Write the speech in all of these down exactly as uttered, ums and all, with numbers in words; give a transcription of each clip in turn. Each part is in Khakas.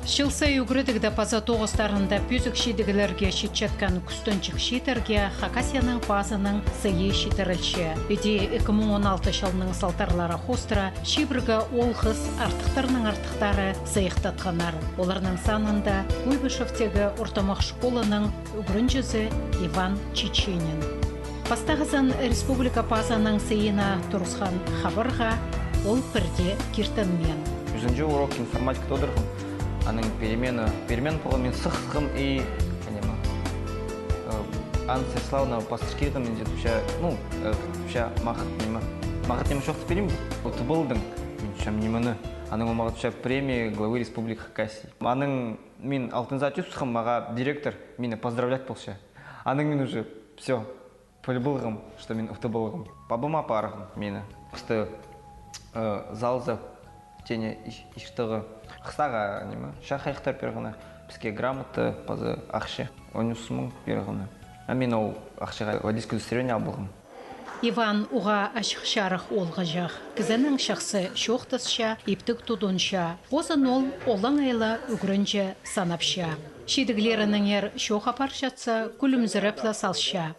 Чыл сай ӱгредігде паза тоғыстарында пӧзік чидіглерге читчеткен кӱстенҷік чииттерге Хакасияның пазының сыйы читірілче. Іди ікі муң он алты чылның салтарлары хоостыра чибіргі оол-хыс артыхтарның артыхтары сыйыхтатханнар. Оларның санында Куйбышевтегі ортымах школаның ӱгренҷізі Иван Чичинин. Пастағызын республика пазының сыйына турысхан хабарға ол пірдее киртінмеен. Ӱзінҷі урок информатика одырғам. Аның перемена, перемен полған, мин сыххам и, ниме, э, Анна Станиславовна пастырчатхан, мин тіпче, ну, э, тіпче, мағат ниме, мағат ниме чоохтап пирем бе? Утып алдың. Мин тіпчем, нимені? Аның ол мағат тіпче, премия главы Республики Хакасия. Аның мин алтынзар тӱсхем, мағаа директор мині поздравлять полча. Анаң мин уже всё, піл полғам, что мин утып алғам. Пабам апарған мині. Пісті, э, залза тене иш-, иштігі. Хыстаға, ниме, чахайахтар пиргені. Піске грамота, паза ахча. Он ӱс муң пиргені. А мин ол ахчаға водительский удостоверение ал полғам. Иван уғаа ачых-чарых оолғаҷах. Кізінің чахсы чоохтасча, иптіг тудынча. Позын ол олаңай ла ӱгренҷі санапча. Чидіглерінеңер чоох апарчатса, кӱлімзіреп ла салча.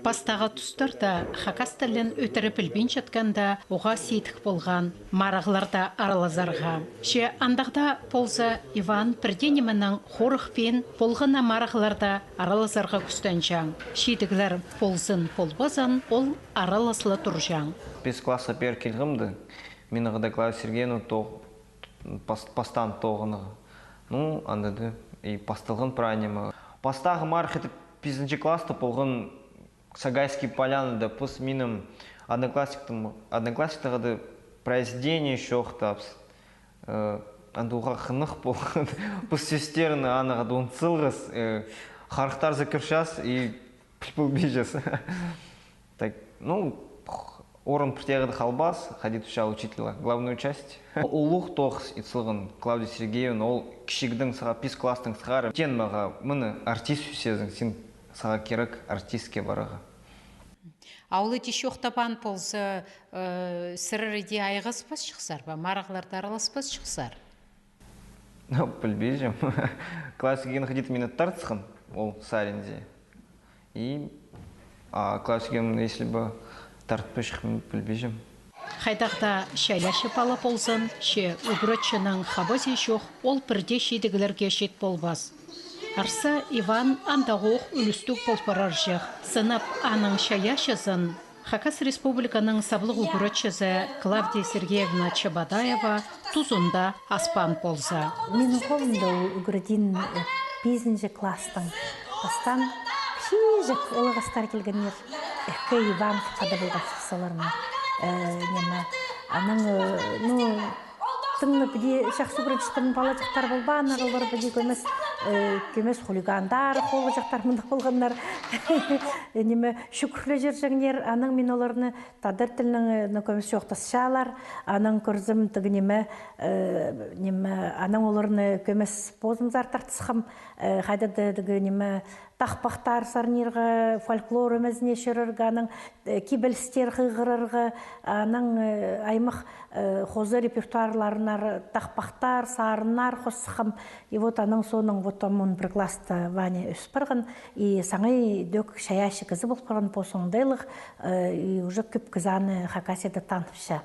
Пастағы тустарда хакас тілін ӧтіре пілбинчеткенде, уғаа сидік полған марығларда аралазарға. Че андағ даа полза, Иван пірдее нименең хорыхпин полған на марығларда аралазарға кӱстенҷең. Чидіглер ползын-полбазын, ол аралас ла турҷаң. Пис класха пеер килгенде, мині хада Клавдия Сергеевна тоғ-, пас-, пастаан тоғынарға. Ну, анда даа и пасталған прай ниме. Пастағы марығ идіп пизінҷі класста полған Согайский Полянада, піс минің одноклассниктің, одноклассниктіг хада произведение чоохтаабыс. Э, анда уғаа хынығ полған. Піс сӧстерні анаң хада ундызылғабыс, э, харахтарза кӧрчебіс и піл полбинчабыс. Так, ну, орын пірдее хада халбас, хайди тіпче учительлер, главную часть. Улуғ тоғыс ит салған Клавдия Сергеевна, ол кічігдең сығара, пис класстаң сығара. Теен мағаа, мына, артист ӧсчезің, син, сағаа кирек артистке парарға. А ол іди чоохтабаан полза, э, сірер іди айғаспасчыхсар ба, марығларда араласпасчыхсар? Ну, пілбинчем. Клавдия Сергеевна хайди-да мині тартысхан, ол саринзар. И, а, Клавдия Сергеевна, если бы тартпасчых, мин пілбинчем. Хайдағ даа чайаачы пала ползын, че ӱгретчінің хабазы чох, ол пірдее чидіглерге чит полбас. Арса, Иван андағох ӱлӱстіг пол парарҷых. Сынап, аның чайаачызын Хакас Республиканың саблығ ӱгретчізі Клавдия Сергеевна Чебодаева тузында аспаан полза. Минің холымда ол ӱгредиин, э, пизінҷі класстаң пастаан. Кічіҷек ылғастар килгеннер. Ікі Иван хада полған соларның. Э, ниме, анаң, э, ну, тың на піди чахсы ӱгренчеткен палаҷахтар полбааннар, олар піди кӧмес, э, кӧмес хулигандар, холҷахтар мындағ полғаннар. Ниме, чӱгӱрле чӧрҷеңнер, анаң мин оларны тадар тілінең, э, ну, кӧмес чоохтасчалар, анаң кӧрзем тігі ниме, э, ниме, анаң оларны кӧмес позымзар тартысхам, э, хайда-да тігі ниме, тахпахтар сарнирға, фольклор ӧмезіне чӧрерге, анаң, э, кибелістер хығырарға, анаң, э, аймах, э, хоза репертуарларынар тахпахтар, сарыннар хосхам. И вот анаң соонаң вот он пір класста Ваня ӧс парған, и саңай дӧк чайаачы кізі пол парған, пос оңдайлығ, э, и уже кӧп кізі аны Хакасияда таныпча.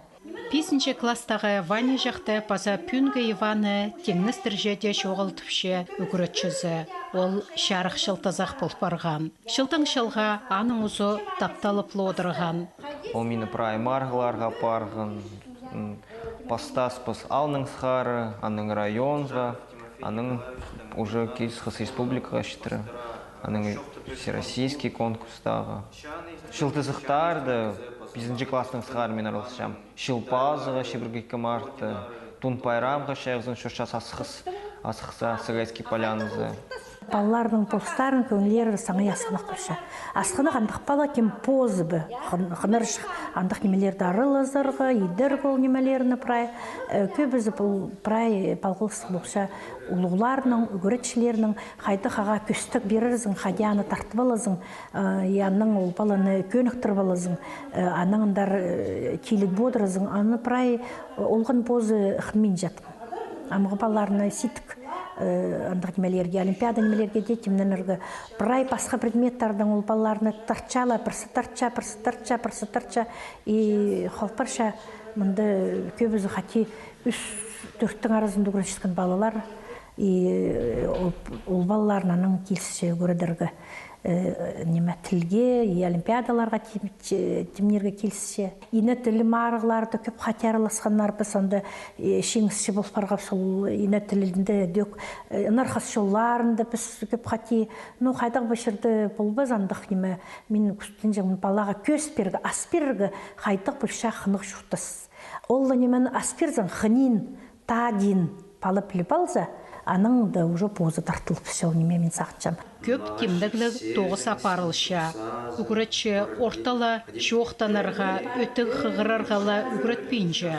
Пизінҷі класстағы Ваня чахты паза пӱӱнгі Иванны тиңнестірче дее чоғыл тіпче ӱгретчізі. Ол чарых чылтызах пол парған. Чылдаң чылға аның узы тапталып ла одырған. Ол мині прай марығларға апарған, м, пастаспыс аалнаң сығара, анаң районға, анаң уже киліс хыс республикаға читіре, анаң всероссийский конкурстағы. Чылтызахтарда пизінҷі класстаң сығара мин араласчам. Чыл пазыға, чибіргі ікі мартта, Тун пайрамға чайғызын чӧрчебіс асхыс, асхыссар, Согайский Поляназар. Палаларның постарының кӧңнілері саңай асхынах парча. Асхынах андағ пала, кем позы ба, хын-, хынарҷых андағ нимелерде аралазарға, идерге ол нимелерні прай, э, кӧбізі пол-, прай палғалыстығ полча улуғларның, ӱгретчілернің, хайдағ ағаа кӧстег пирерзің, хайди аны тартып аларзың, э, и анаң ол паланы кӧніктіріп аларзың, э, анаң андар, э, тиліг одырарзың, аны прай олған позы хынминчатхан. Амғы палаларны сидік Э, андағ нимелерге, олимпиада нимелерге дее тимненерге. Прай пасха предметтардаң ол палаларны тартчалар, пірсі тартча, пірсі тартча, пірсі тартча. И халпарча, мында кӧбізі хати ӱс-тӧрттің аразында ӱгренчеткен палалар. И, э, ол, ол палаларны анаң килісче ӱгредерге. Э, ниме, тілге, и олимпиадаларға тим-, че-, тимнирге килісче. Ине тілі марығларда кӧп хати араласханнарбыс, анда, э, чиңісчі пол парғабыс ол ине тілінде, дӧк, э, ынархас чолларында піс кӧп хати. Ну, хайдағ ба чирде полбас андағ ниме, мин кӱстенҷең палаға кӧзіт пирерге, ас пирерге, хайдағ полча хынығ чуртас. Ол ла нимені ас пирзең, хынин, тадин пала піліп алза, анаң даа уже позы тартылыбысча ол ниме, мин сағынчам. Кӧп тимдегліг тоғыс апарылча. Ӱгретчі орта ла чоохтанарға, ӧтіг хығырарға ла ӱгретпинче.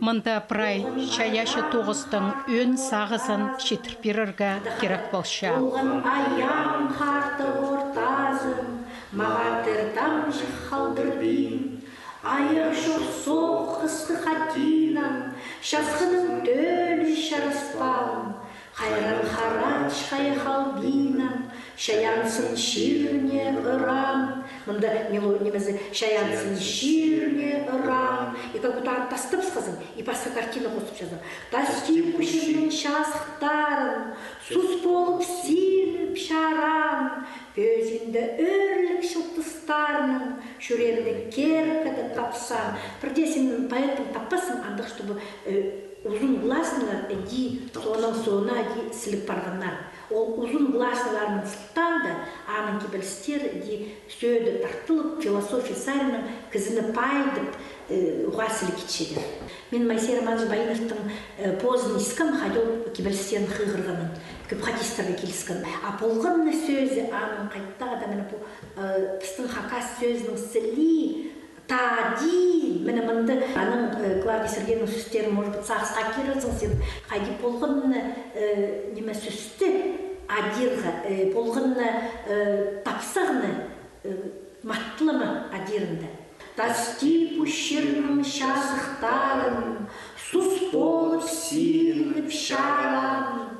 Мында прай чайаачы тоғыстың ӧӧн сағызын читір пирерге кирек полча. Полған аяғым хартығ ортазым, мағаа тір тамҷых халдырбин. Аяғ чох соғысты хатинаң, часхынаң тӧлі чараспаан. Хайран харач хайхалбинаң, чайаанзын чиріне ыран. Мында мело-, нимезі, чайаанзын чиріне ыран. И как будто аны тастап сыххазың, и пасха картина хосып чазаң. Тасти пу чирнің чазыхтарын, сус полып силіп чаран. Пӧзінде ӧрлік чылтыстарның, чӱреемні керкеде тапсаан. Пірдее син поэттің таппассың андағ, чтобы, э, узун гласныйлар іди соонаң соона іди сіліг парғаннар. Ол узун гласныйларның сылтаанда аның кибелістері іди сӧӧде тартылып, философия саринаң кізіні пайдап, э, уғаа сіліг итчелер. Мин Моисей Романович Баиновтың, э, позын искем, хайди ол кибелістерін хығырғанын, кӧп хати истерге киліскен. А полғанны сӧзі аның хайдағ-да, мына пу, э, пістің хакас сӧзінің сілии, тади, мына мында аның, э, Клавдия Сергеевнаның сӧстерін, может быть, сағысха кирерзің син, хайди полғанны, э, ниме, сӧсті адирға, э, полғанны, э, тапсағны, э, маттылама адирында. Тасти пу чирнің чазыхтарын, сус полып силіп чаран.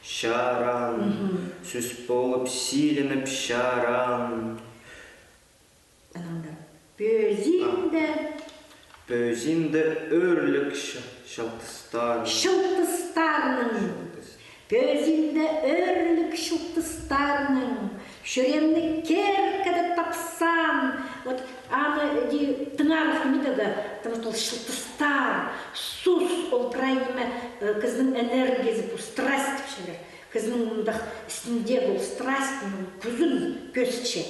Чаран. Мгм. Сус полып силініп чаран. Анаңдар. Пӧзінде. Пӧзінде ӧрлік чы-, чылтыстарның. Чылтыстарның. Чылтыс. Пӧзінде ӧрлік чылтыстарның, чӱреемні керкеде тапсаан. Вот аны іди тыңнарлығ ниме дее, потому что ол чылтыстар, сус, ол прай ниме, э, кізінің энергиязы, пу страсть тіпчелер. Кізінің мындағ істіндегі ол страсть, ол кӱзін кӧзітче.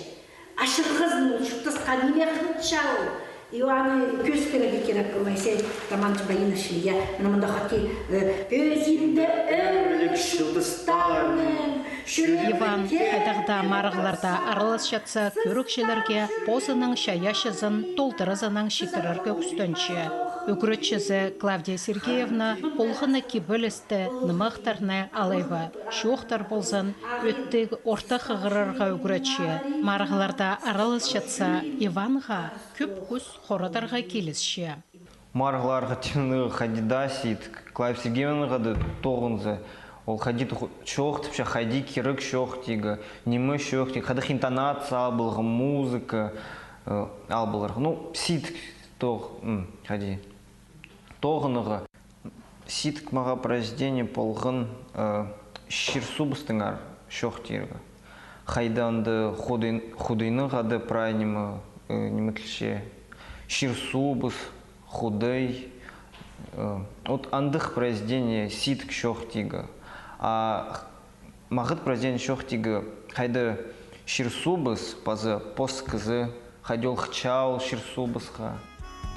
Ачырғазын ол чуртасха ниме хынча ол. И аны кӧзіт пирерге кирек, Моисей Романович Баинович, я. Мына мында хати, э, пӧзінде ӧрлік чылтыстарның, чӱреемні керкеде тапсаан. Иван хайдағ-да марығларда араласчатса, кӧрігҷілерге позының чайаачызын толдыразынаң читірерге кӱстенче. Ӱгретчізі Клавдия Сергеевна полған на кибеліс- ті, нымахтарны алай ба чоохтар ползын, ӧтіг орта хығырарға ӱгретче. Марығларда араласчатса, Иванға кӧп кӱс хорадарға килісче. Марығларға тимненерге хайди даа сидік. Клавдия Сергеевнаға даа тоғынза, ол хайди то-, чоохтапча, хайди кирек чоохтирға, ниме чоохтирға, хайдағ интонация ал поларға, музыка, э, ал поларға. Ну, сидік тоғ-, м, хайди тоғынарға. Сидік мағаа произведение полған, э, чир-суубыстаңар чоохтирға. Хайда анда худый-, худайның ады прай ниме, э, ниме тілче. Чир-суубыс, худай, э, вот андағ произведение сидік чоохтирға. А Мағат произведение чоохтирға, хайда чир-суубыс паза пос кізі, хайди ол хынча ол чир-суубысха.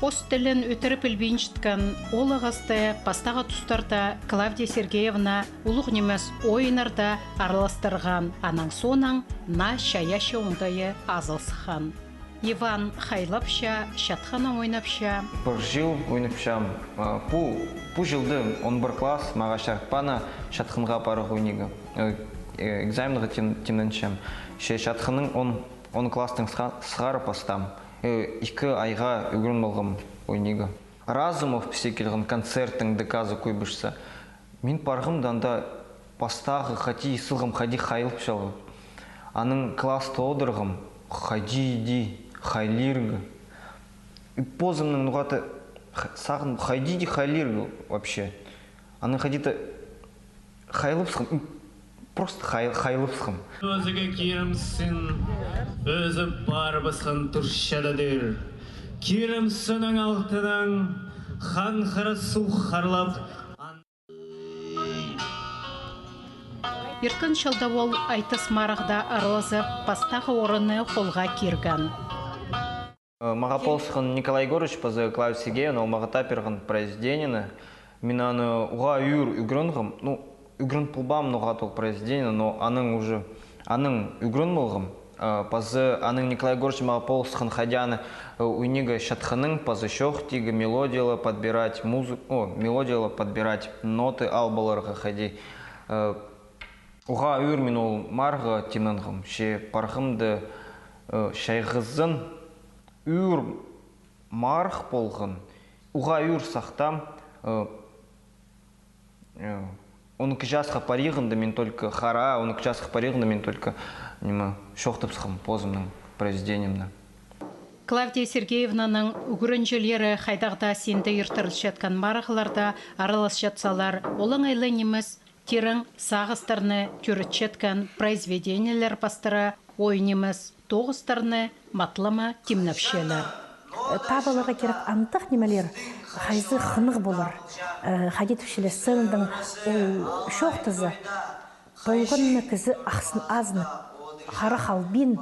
Пос тілін ӧтіре пілбинчеткен ол ағасты пастағы тустарда Клавдия Сергеевна улуғ нимес ойыннарда араластырған, анаң соонаң наа чайаачы оңдайы азыл сыххан. Иван хайлапча, чатханнаң ойнапча. Пір чыл ойнапчам. А, пу, пу чылда он пір класс, мағаа чарытпааннар чатханға парарға ойнирға. Э, э, экзаменға тим-, тимненчем. Че чатханнаң он, он класстаң сыха-, сығара пастаам. Э, ікі айға ӱгреніп алғам ойнирға. Разумов піске килген концерттің ДК-за кӧбізі. Мин парғам да, анда Пастағы хати сылғам, хайди хайлапчалар. Анаң класста одырғам, хайди иди хайлирға. И позымның ноға-да х-, сағын, хайди иди хайлирға вообще. Анаң хайди-да хайлапсхам, м, просто хай-, хайлапсхам. Ӧзіге кирімсін, ӧзіп парыбысхан турчададыр. Кирімсіннің алтынаң хан хыра суғ харлап, ан- Иртен чылда ол айтыс-марығда аралазып, пастағы орынны холға кирген. Э, мағаа полысхан Николай Егорович паза Клавдия Сергеевна, ол мағаа тап пирген произведениені. Мин аны уғаа ӱр ӱгренгем, ну, ӱгрен полбаам ноға-да ол произведениені, но анаң уже, анаң ӱгрен полғам. Э, паза анаң Николай Егорович мағаа полысхан хайди аны, э, ӱнге чатханын, паза чоохтирға, мелодиялар подбирать, музы-, о, мелодиялар подбирать, ноты ал поларға хайди. Э, уғаа ӱр мин ол марығға тимненгем, че парғам даа, э, чайғызын, ӱр марығ полған, уғаа ӱр сахтаам, э, э, он ікі часха парирғанда мин только хара, он ікі часха парирғанда мин только, ниме, чоохтапсхам позымның произведениемні. Клавдия Сергеевнаның ӱгренҷілері хайдағ-да синде иртірілчеткен марығларда араласчатсалар, олаңай ла нимес, тирең сағыстарны тӧрітчеткен произведениелер пастыра ой нимес тоғыстарны матлама тимнепчелер. Таап аларға кирек андағ нимелер, хайзы хынығ полар, э, хайди тіпчелер, сценадаң ол чоохтаза, полғанына кізі ахсын азынып, хара халбин,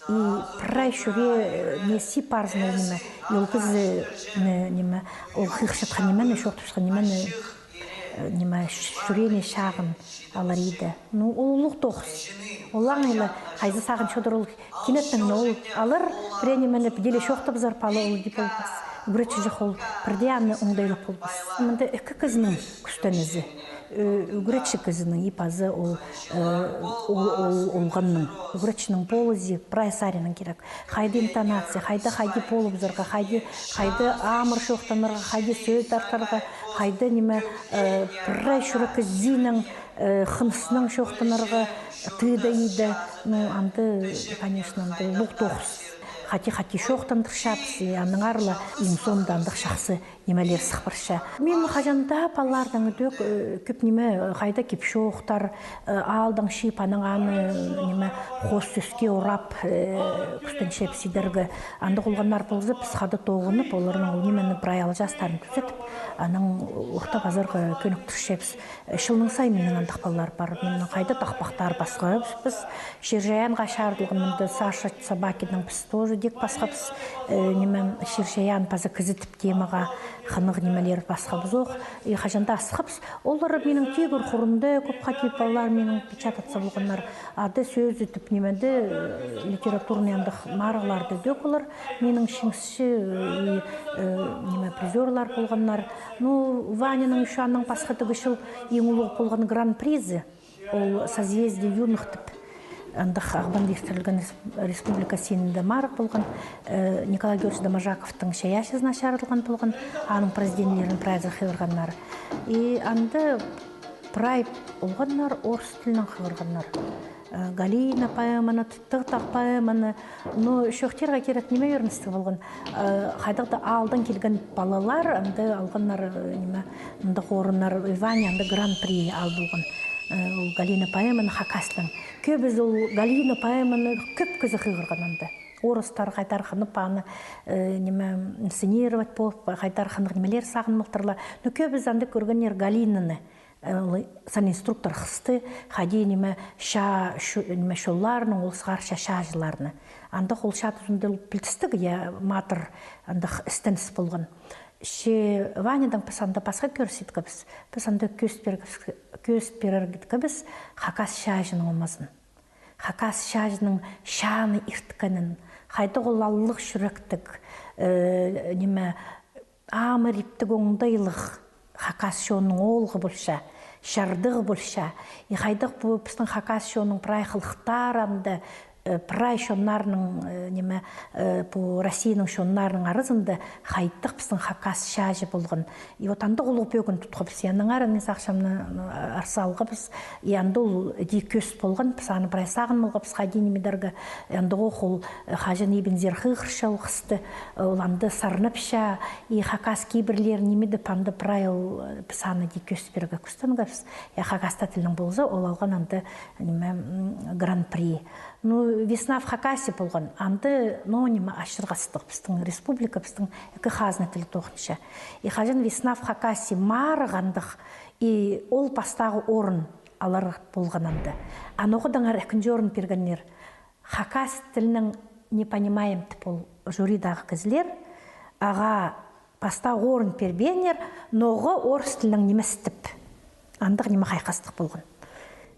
и прай чӱрее, э, не сип парзын ол ниме, и ол кізі, не, ниме, ол хығырчатхан нимені, чоохтапчатхан нимені, э, ниме, чӱреене чағын алар иді. Ну, ол улуғ тоғыс. Олаңай ла, хайзы сағын чодыр ол кинеттең, но ол алар пірее нимені піди ле чоохтабызар, пала ол иди полбас. Ӱгретчі чох ол, пірдее аны оңдайлап полбас. Мында ікі кізінің кӱстенізі. Ӱ-, ӱгретчі кізінің и паза ол, э, ол, ол, олғанның. Ӱгретчінің полызы прай саринаң кирек. Хайди интонация, хайда хайди полыбызарға, хайди, хайда амыр чоохтанарға, хайди сӧс тартарға, хайда ниме, э, прай чӱрек ізінең, э, хыныснаң чоохтанарға, тыыда иді. Ну, анда, конечно, анда улуғ тоғыс. Хати-хати чоохтандырчабыс, и аннаңар ла иң соонда андағ чахсы нимелер сых парча. Мин хаҷан даа палалардаң ідӧк, э, кӧп ниме, хайда кип-чоохтар, э, аалдаң чыып, анаң аны, э, ниме, хоос сӧске орап, э, кӱстенчебіс идерге. Андағ олғаннар полза, піс хада тоғынып, оларның ол нимені прай алҷаастарын тӱзедіп, анаң орта пазарға кӧніктірчебіс. Э, чылның сай минің андағ палалар пар. Минің хайда тахпахтар пасхабыс піс. Чир-чайаанға чарыдылған мында Саша Собакиннең піс тоже дик пасхабыс. Э, ниме, чир-чайаан паза кізі тіп темаға хынығ нимелер пасхабызох. И хаҷан даа асхабыс. Олар минің тигір хурында кӧп хати палалар минің печататься полғаннар. Ада сӧзі тіп нимеде, э, литературный андағ марығларда ідӧк олар минің чиңісчі, э, и, э, ниме, призёрлар полғаннар. Ну, Ваняның ещё аннаң пасха тігі чыл иң улуғ полған гран-призі. Ол «Созвездие юных» тіп, андағ Ағбанда иртірілген рес-, республика синінде марығ полған, э, Николай Георгиевич Доможаковтың чайаачызына чарыдылған полған, аның произведениелерін прайзы хығырғаннар. И анда прай олғаннар орыс тілінең хығырғаннар. Э, Галина поэманы, Тығ-тағ поэманы, ну, чоохтирға кирек, ниме ӧріністіг полған. Э, хайдағ-да аалдаң килген палалар, анда алғаннар, э, ниме, андағ орыннар, Ваня анда гран-при ал полған. Э, ол Галина поэманы хакастаң. Кӧбізі ол Галина поэманы кӧп кізі хығырған анда. Орыстар хайдар хынып аны, э, ниме, инсценировать полып, хайдар хынығ нимелер сағынып алтырлар. Ну, кӧбізі анда кӧргеннер Галинаны. Э, ол санинструктор хысты, хайди ниме, чаа, чу-, ниме, чолларны, ол сығарча чааҷыларны. Андағ ол чаа тузында ол пілдістіг, я, матыр, андағ істеніс полған. Че Ванядаң піс анда пасха кӧріс иткебіс, піс анда кӧзіт пирер-, кӧзіт пирер иткебіс хакас чааҷының омазын. Хакас чааҷының чааны ирткенін, хайдағ ол аллығ чӱректіг, э, ниме, амыр иптіг оңдайлығ хакас чонның оолғы полча, чардығы полча. И хайдағ пу пістің хакас чонның прай хылыхтары анда Э, прай чоннарның, э, ниме, э, пу Россияның чоннарының аразында хайдағ пістің хакас чааҷы полған. И вот андағ улуғ пӧгін тутхабыс. И аннаңар мин сағынчам, аны, аны арса алғабыс. И анда ол іди кӧс полған, піс аны прай сағынмалғабыс, хайди ниме идерге. И андағ ох ол, э, хаҷан ибінзер хығырча ол хысты, э, ол анда сарнапча, и хакас кибірлерін ниме идіп, анда прай ол, э, піс аны іди кӧс пирерге кӱстенгебіс. Я, хакас тілінең полза, ол алған анда, ниме, м, гран-при. Ну, «Весна в Хакасии» полған, анда, ну, ниме, ачырғастығ пістің республика, пістің ікі хазна тілі тоғынча. И хаҷан «Весна в Хакасии» марығ андағ, и ол пастағы орын алар полған анда. А ноға даңар ікінҷі орын пиргеннер. Хакас тілінең «Не понимаем» тіп ол жюридағы кізілер, ағаа пастағы орын пирбееннер, ноға орыс тілінең нимес тіп. Андағ ниме хайхастығ полған.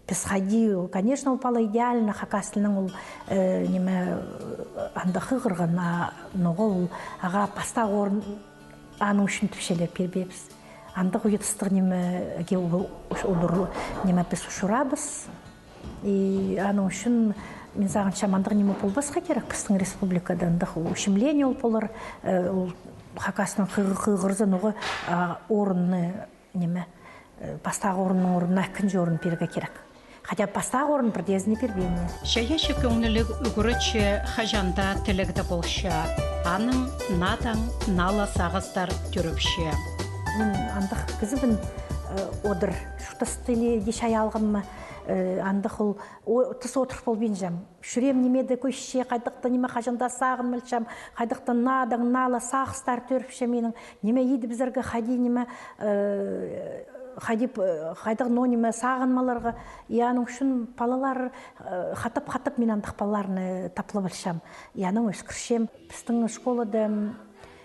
Піс хайди, конечно, ол пала идеально, хакас тілінең ол, э, ниме, э, анда хығырған, а ноға ол ағаа пастағы орын аның ӱчӱн тіпчелер, пирбеебіс. Андағ уйадыстығ ниме, ке ол, ол, ниме, піс ушырабыс. И аның ӱчӱн мин сағынчам, андағ ниме полбасха кирек пістің республикада, андағ ущемление ол полар, э, ол хакаснаң хы-, хығырза, ноға, а, орынны, ниме, э, пастағы орынның орнына ікінҷі орын пирерге кирек. Хотя пастағы орын пірдеезіне пирбееннер. Чайаачы кӧңніліг ӱгретчі хаҷан даа тілегде полча. Аның надаң нала сағыстар тӧріпче. Мин андағ кізібін, э, одыр чуртасты ли дее чайаалғам ма, э, андағ ол, о, тыс одыр полбинчам. Чӱреем ниме дее кӧсче, хайдағ-да ниме хаҷан даа сағынмалчам, хайдағ-да надаң нала сағыстар тӧріпче минің. Ниме идібізерге, хайди ниме, э, хайди, э, хайдағ, но, ниме сағынмаларға. И аның ӱчӱн палалар, э, хатап-хатап мин андағ палаларны таплап алчам. И анаң ӧскірчем. Пістің школада, м,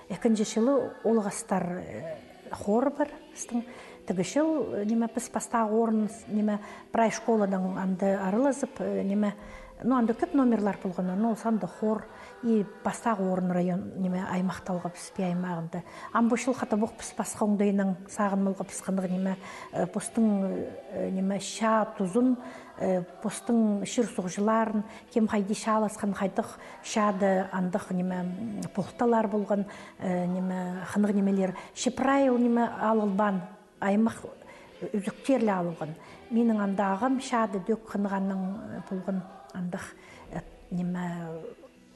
ікінҷі чылы олғастар, э, хоры пар пістің. Тігі чыл, э, ниме, піс пастағы орын, ниме, прай школадаң анда аралазып, э, ниме, ну, анда кӧп номерлар полған, ну, ол санда хор, и пастағы орын район, ниме, аймахта алғабыс, Пии аймағында. Ам пу чыл хатабох піс пасха оңдайнаң сағынмалғабыс, хынығ, ниме, э, постың, э, ниме, чаа тузын, э, постың чир-суғҷыларын, кем хайди чааласхан, хайдағ чаада андағ, ниме, м, похталар полған, э, ниме, хынығ нимелер. Че прай ол, ниме, алылбаан, аймах ӱзӱктер ле алылған. Минің анда ағам чаада ідӧк хынығ аның, э, полған андағ, э, ниме,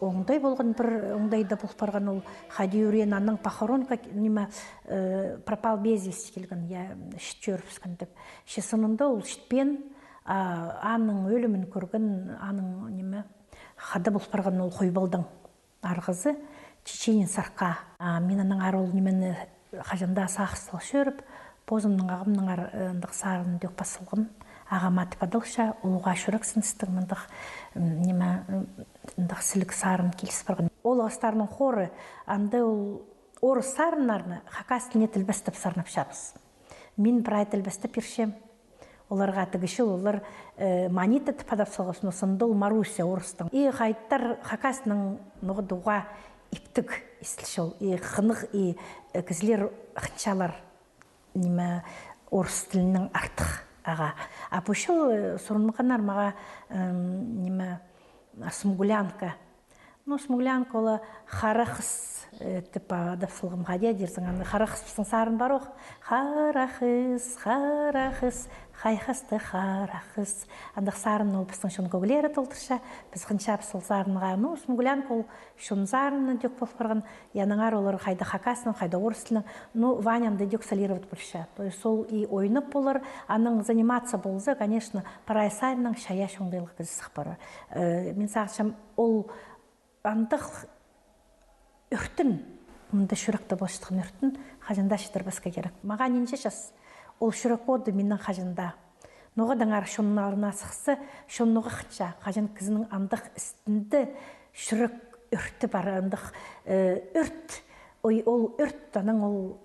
оңдай полған, пір оңдайда пол парған ол, хайди ӱреен аның похоронка, ниме, э, пропал без вести килген, я, чіт чӧрібіскен тіп. Че сынында ол чітпеен, а, аның ӧлімін кӧрген, аның, ниме, хада пол парған ол Хойбалдаң арғызы, Чеченин Сарка. А мин аннаңар ол нимені хаҷан даа сағыс сал чӧріп, позымның ағамнаңар, э, андағ сарын ідӧк пас салғам. Ағам аты падалча, улуғ чӱрексіністіг, мындағ, м, ниме, м, андағ сіліг сарын киліс парған. Олғастарның хоры, анда ол орыс сарыннарны хакас тіліне тілбестеп сарнапчабыс. Мин прай тілбестеп пирчем. Оларға тігі чыл олар, э, Манита тіп адап салғабыс, но сында ол Маруся орыстың. И хайдар хакаснаң ноға-да уғаа иптіг истілче ол. И хынығ, и, э, кізілер хынчалар, ниме, орыс тілінең артых ағаа. А пу чыл, э, сурынмағаннар мағаа, м, ниме, Смуглянка. Ну, Смуглянка ол Хара хыс, э, тіп адап салғам, хайди дирзің аны. Хара хыс пістің сарын пар ох. Хара хыс, хара хыс, хайхасты хара хыс. Андағ сарын ол пістің чон кӧглері толдырча. Піс хынчабыс ол сарынға. Ну, Смуглянка ол чон сарыны ідӧк пол парған. И аннаңар олар хайда хакаснаң, хайда орыс тілінең. Ну, Ваня анда ідӧк солировать полча. То есть ол и ойнап полар, анаң заниматься полза, конечно, прай саринаң чайаачы оңдайлығ кізі сых парар. Э, мин сағынчам, ол андағ ӧртін, мында чӱректе полчатхан ӧртін хаҷан даа читірбеске кирек. Мағаа нинҷе час, ол чӱрек оды минің хаҷан даа. Ноға даңар чонның алнына сыхса, чон ноға хынча, хаҷан кізінің андағ істінде чӱрек ӧрті пар, андағ, э, ӧрт, ой, ол ӧрт, анаң ол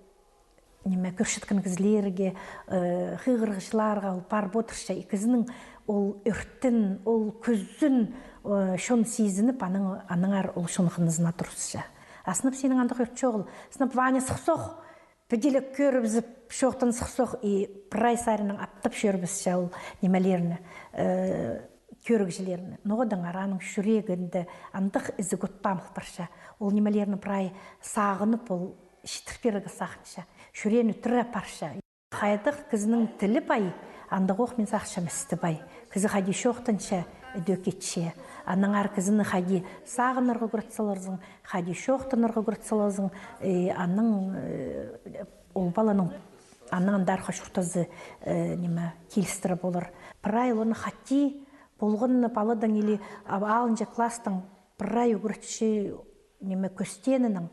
ниме, кӧрчеткен кізілерге, э, хығырығҷыларға ол парып одырча, и кізінің ол ӧртін, ол кӱзін, э, чон сизініп, анаң, аннаңар ол чон хынызына турысча. А сынап синің андағ ӧрт чоғыл. Сынап Ваня сыхсох, піди ле кӧрібізіп, чоохтанза сыхсох, и прай саринаң аптап чӧрібісче ол нимелерні. Э, кӧрігҷілерні. Ноға даа аның чӱрегінде андағ ізіг от памыл парча. Ол нимелерні прай сағынып, ол читір пирерге сағынча. Чӱреен ӱтіре парча. Хайдағ кізінің тілі пай, андағ ох, мин сағынчам, істі пай. Кізі хайди чоохтанча, ідӧк итче. Аннаңар кізіні хайди сағынарға ӱгрет саларзың, хайди чоохтанарға ӱгрет саларзың, э, аның, э, ол паланың, аның андар хачуртазы, э, ниме, килістіре полар. Прай оларны хати полғаны паладаң или а-, алынҷа класстаң прай ӱгретчі ниме кӧстенінің,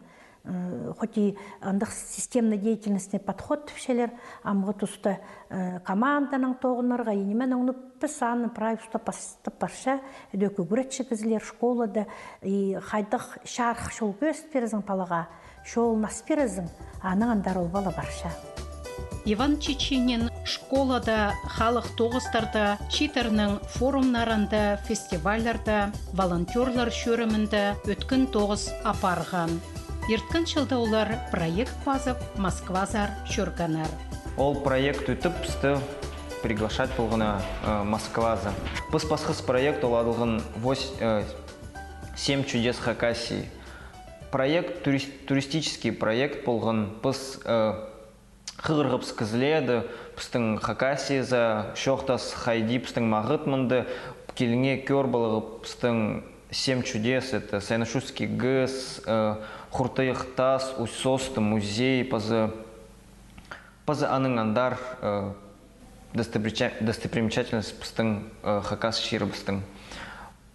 э, хоть и андағ системной деятельностьне подход тіпчелер, амғы туста, э, команданаң тоғынарға, и нименең, ну, піс аны прай уста пастап парча, ідӧк ӱгретчі кізілер школада, и хайдағ чарых чол кӧзіт пирзең палаға, чолын ас пирзең, анаң андар ол пала парча. Иван Чичинин школада, халых тоғыстарда, чииттернің форумнарында, фестивальларда, волонтёрлар чӧрімінде ӧткін тоғыс апарған. Ирткен чылда олар проект пазып, Москвазар чӧргеннер. Ол проект ӧтіп, пісті приглашать полғаннар, э, Москвазар. Піс пасхас проект, ол адалған вось-, э, «Семь чудес Хакасии». Проект, турис-, туристический проект полған. Піс, э, хығырғабыс кізілерді, пістің Хакасиязар чоохтас, хайди пістің мағат мында, киліңер, кӧр полығар пістің «Семь чудес», это Саяно-Шуйский ГЭС, э, Хуртайых тас, Усть-Состы музей, паза, паза анаң андар, э, достоприча-, достопримечательность пістің, э, хакас чирібістің.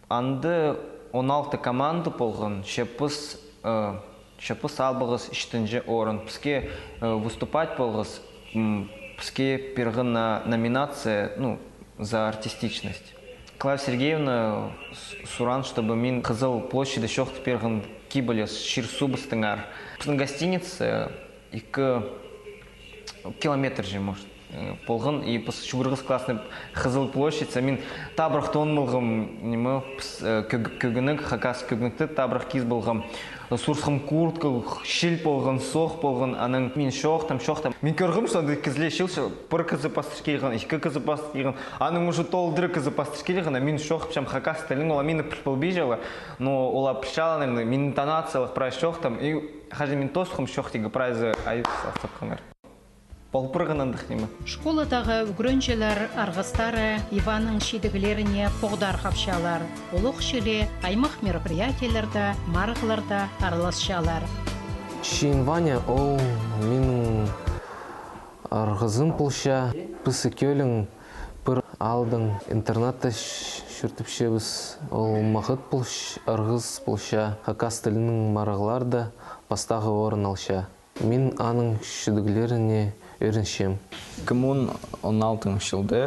Анда он алты команда полған, че піс, э, че піс алғабыс істінҷі орын. Піске, э, выступать полғабыс, м, піске пирген на-, номинация, ну, за артистичность. Клавдия Сергеевна с-, суран, чтобы мин Хызыл площадьта чоохтап пирген кибелес чир-суубыстаңар. Пістің гостиница, э, ікі километр же, может, э, полған, и піс чӱгӱргебіс классно Хызыл площадьзар. Мин табырах тоон полғам, ниме, піс, э, кӧг-, кӧгенек, хакас кӧгенекті табырах киис полғам. Сурсхам куртка, чил полған, соох полған, анаң мин чоохтам, чоохтам. Мин кӧргем, что анда кізілер чыылча, пір кізі пастыр килген, ікі кізі пастыр килген, анаң уже толдыра кізі пастыр килген, а мин чоохтапчам хакас тілінең, олар мині піл-, пілбинчелер, но олар пілчелер, наверное, мин интонациялығ прай чоохтам, и Хаҷан мин тоосхам чоохтирға, прайзы айып салысханнар. Пол парған андағ ниме. Школадағы ӱгренҷілер арғыстары Иванның чидіглеріне поғдархапчалар. Ол ох чіли аймах мероприятиелерде, марығларда араласчалар. Чиин Ваня, ол минің арғызым полча. Піс ікӧлең пір аалдаң интернатта ч-, чӧртіпчебіс. Ол мағат полч-, арғыс полча, хакас тілінең марығларда пастағы орын алча. Мин аның чидіглеріне ӧрінчем. Ікі муң он алтынҷы чылда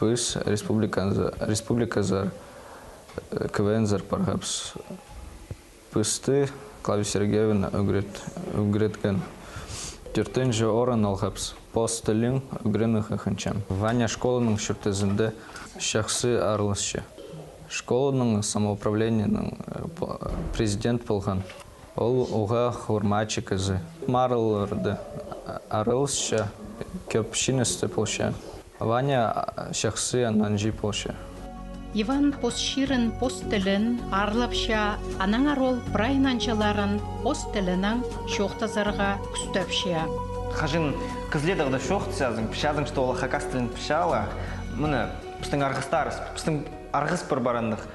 піс республиказар, республиказар, э, КВН-зар парғабыс. Пісті Клавдия Сергеевна ӱгрет-, ӱгреткен. Тӧртінҷі орын алғабыс. Пос тілін ӱгренерге хынчам. Ваня школаның чуртазында чахсы араласча. Школаның самоуправлениенің, э, по-, президент полған. Ол уғаа хығырмаҷаң кізі. Марығларда араласча, кӧп чиңісті полча. Ваня, а, чахсы нанҷы полча. Иван пос чирін, пос тілін аарлапча, аннаңар ол прай нанҷыларын пос тілінең чоохтазарға кӱстепче. Хаҷан кізілерге дее чоохтазаң, пілчезің, что олар хакас тілін пілчелер. Мына, пістің арғыстарыс, пістің арғыс пір парғандығ.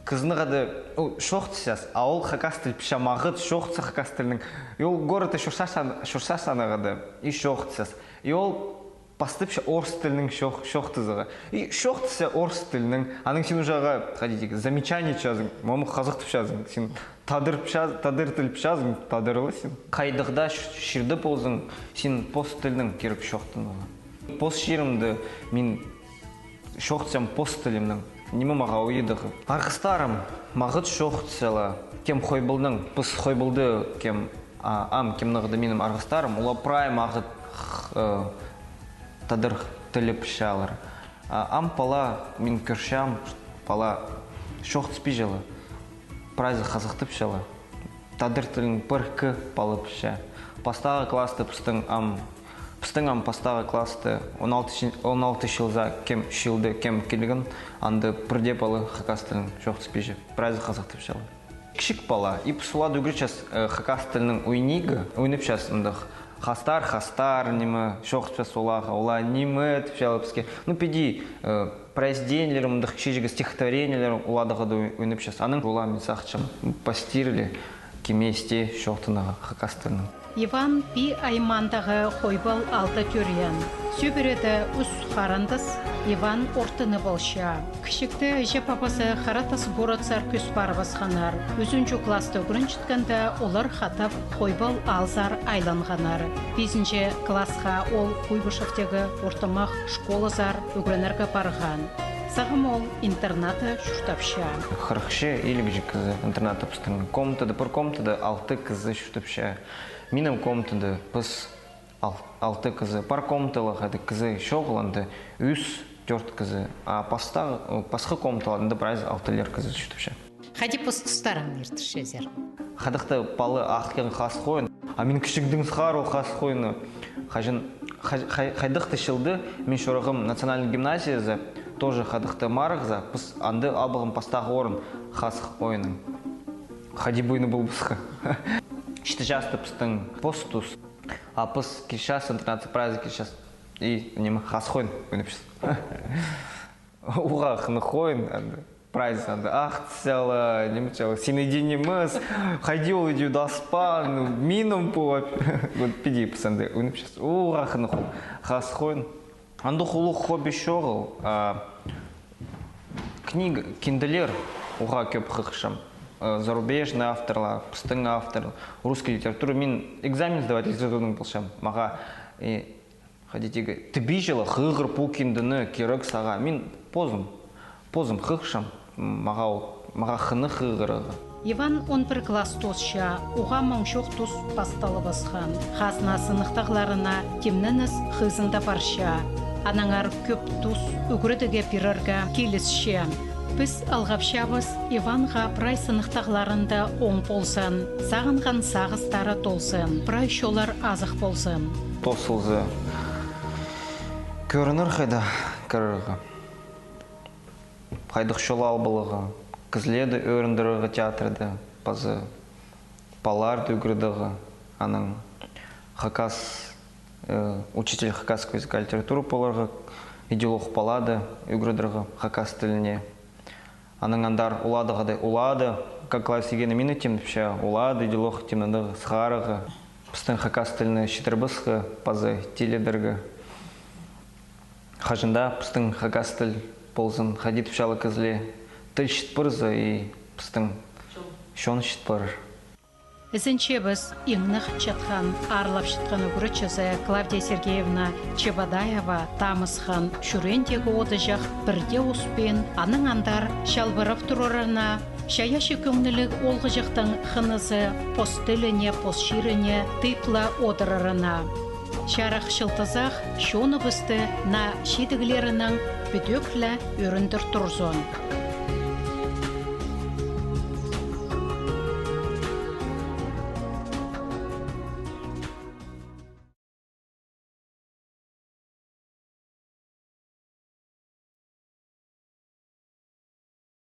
Кізінең дее, о, чоохтасча, а ол хакас тіл пілче, мағат чоохтасча хакас тілінең. И ол городта чӧрче, чӧрче, аннаңар дее и чоохтасча. И ол пастапча орыс тілінең чоох-, чоохтазарға. И чоохтасча орыс тілінең. Анаң син уже ағаа, хайди тик, замечание итчезің, мамых хазыхтапчазың. Син тадар пілче-, тадар тіл пілчезің, тадарлы син. Хайдағ даа ч-, чирде ползаң, син пос тілінең кирек чоохтанарға. Пос чирімде мин чоохтасчам пос тілімнең. Ниме мағаа уйадығ. Арғыстарым мағат чоохтасчалар. Кем Хойбалдаң, піс Хойбалда кем, а, ам кемнең дее минің арғыстарым, олар прай мағат, х-, э, тадар тілі пілчелер. А ам пала, мин кӧрчем, пала чоохтаспинчалар. Прайзы хазыхтапчалар. Тадар тілін пір-ікі пала пілче. Пастағы класста пістің ам Пістің ам пастағы класста он алты чи-, он алты чыл за кем чыылды, кем килген, анда пірдее пала хакас тілін чоохтаспинча, прайзы хазах тіпчелер. Кічіг пала, и піс оларны ӱгретчебіс, э, хакас тілінең ойнирға, ойнапчабыс андағ хастар, хастар, ниме, чоохтапчабыс оларға, олар ниме тіпчелер піске. Ну, піди, э, произведениелер, мындағ кічіҷек стихотворениелер, оларны даа ойнапчабыс. Анаң олар, мин сағынчам, постирали кем істее чоохтанарға хакас тілінең. Иван Пии аймаандағы Хойбал аалда тӧреен. Сӧбіреде ӱс харындас, Иван ортаны полча. Кічігде іҷе-пабазы Хара Тас городсар кӧс парыбысханнар. Ӱзінҷі класста ӱгренчеткенде олар хатап Хойбал аалзар айланғаннар. Пизінҷі классха ол Куйбышевтегі ортымах школазар ӱгренерге парған. Сағам ол интернатта чуртапча. Хырыхча, илігҷе кізі интернатта пістің. Комнатада, пір комнатада алты кізі чуртапча. Минің комнатада піс ал-, алты кізі. Пар комнаталығ хайдағ кізі чоғыл, анда ӱс, тӧрт кізі. А пастағы, пасха комнаталарда прайзы алтылар кізі чуртапча. Хайди пос-тустарыңны иртірчезер? Хайдағ-да пала ахчан хас хойын. А мин кічігдең сығар ол хас хойынны. Хаҷан, хай-, хай-, хайдағ-да чылда мин чӧргем национальный гимназиязар, тоже хайдағ-да марығзар, піс анда алғам пастағы орын хас хойыннаң. Хайди пу ниме полбасха. Читі часта пістің пос-тус. А піс килчебіс интернатха, прайзы килчебіс. И, ниме, хас хойын ойнапчабыс. Уғаа хынығ хойын, анда. Прайзы анда ахча ла, ниме ча ла, синідей нимес. Хайди ол идӧк таспаан, минің пу. Вот піди піс анда ойнапчабыс. Уғаа хынығ хас хойын. Андағ улуғ хобби чоғыл, а книга, кинделер уғаа кӧп хығырчам. Э, зарубежный авторлар, пістің автор, русский литература. Мин экзамен сдавать литературный полчам. Мағаа, э, хайди тигі, тібиҷе ла хығыр пу киндені, кирек сағаа. Мин позым, позым хығырчам. Мағаа ол, мағаа хынығ хығырарға. Иван он пір класс тоосча, уғаа маңчох тус пасталыбысхан. Хазна сыныхтағларына тимненіс хызында парча. Аннаңар кӧп тус ӱгредіге пирерге килісче. Піс алғапчабыс Иванға прай сыныхтағларында оң ползын, сағынған сағыстары толзын, прай чоллар азых ползын. Тоозылза, кӧрінер хайда кірерге. Хайдағ чол ал поларға, кізілерді ӧріндірерге театрда, паза палаларды ӱгредерге, анаң хакас, э, учитель хакасского языка и литературы поларға, идӧк палаларды ӱгредерге хакас тіліне. Анаң андар оларды хайдағ, оларды, как Клавдия Сергеевна мині тимнепче, оларды идӧк тимнедерге, сығарарға. Пістің хакас тілін читірбеске, паза тилідерге. Хаҷан даа пістің хакас тіл ползын, хайди тіпчелер кізілер, тіл чіт парза, и пістің чон чіт парар. Ізенчебіс, иң нығ чатхан, аарлапчатхан ӱгретчізі Клавдия Сергеевна Чебодаева тамысхан чӱреендегі одыҷах пір дее успаан, анаң андар чалбырап турарына, чайаачы кӧңніліг оолғыҷахтың хынызы пос тіліне, пос чиріне тыйып ла одырарына. Чарых чылтызах чоныбысты наа чидіглерінең пӱдӧк ле ӧріндір турзын.